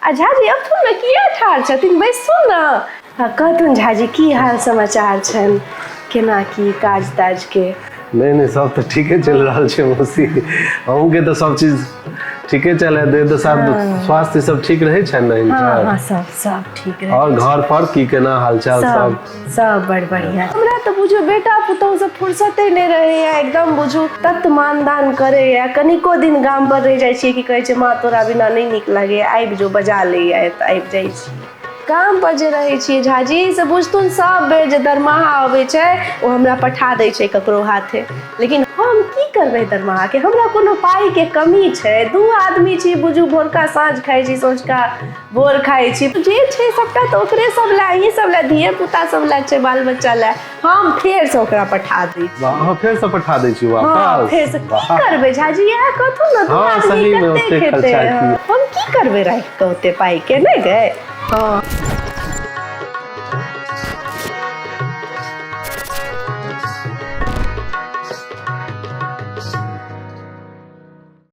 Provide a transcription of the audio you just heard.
आ झाजी अबथुन ने, किया ठाढ़ छथिन, बैसथुन ने। आ कहथुन झाजी, की हाल समाचार छनि, केना की काज ताज के? नहि नहि, सब तऽ ठीके चलि रहल छै मौसी। अहूँके तऽ सब चीज ठीके चलै, देह दशा, स्वास्थ्य सब ठीक रहै छै ने हिनकर? हँ, सब सब ठीक रहै। और घर पर की केना हालचाल सब? सब सब बड़ बढ़िया। हमरा तऽ बुझू बेटा पुतहु से फुर्सते नहि रहैया, एकदम बुझू तत मानदान करैया। कनिको दिन गाम पर रहि जाइ छियै कि कहै छै, माँ, तोरा बिना नहि नीक लागैया, आबि जो, बजा लैया, तऽ आबि जाइ छी। गाम पर जे रहै छियै झाजी, से बुझथुन सब बेर जे दरमाहा अबै छै, ओ हमरा पठा दै छै ककरो हाथे। लेकिन हम की करबै दरमाहाके? हमरा कोनो पाइके कमी छै? दू आदमी छी, बुझू भोरका साँझ खाइ छी, सँझुका भोर खाइ छी। जे छै सबटा तऽ ओकरे सब लए, अहीं सब लए, धिये पुता सब लए छै, बाल बच्चा लए। हम फेरसँ ओकरा पठा दै छी। वाह, अहाँ फेरसँ पठा दै छी वापस? हँ, फेरसँ। की करबै झाजी, इएह कहथुन ने, दू हँ, आदमी सहीमे कते ओते खेतै? खर्चा की? हम की करबै राखि कऽ ओते पाइके? नहि गए? हँ।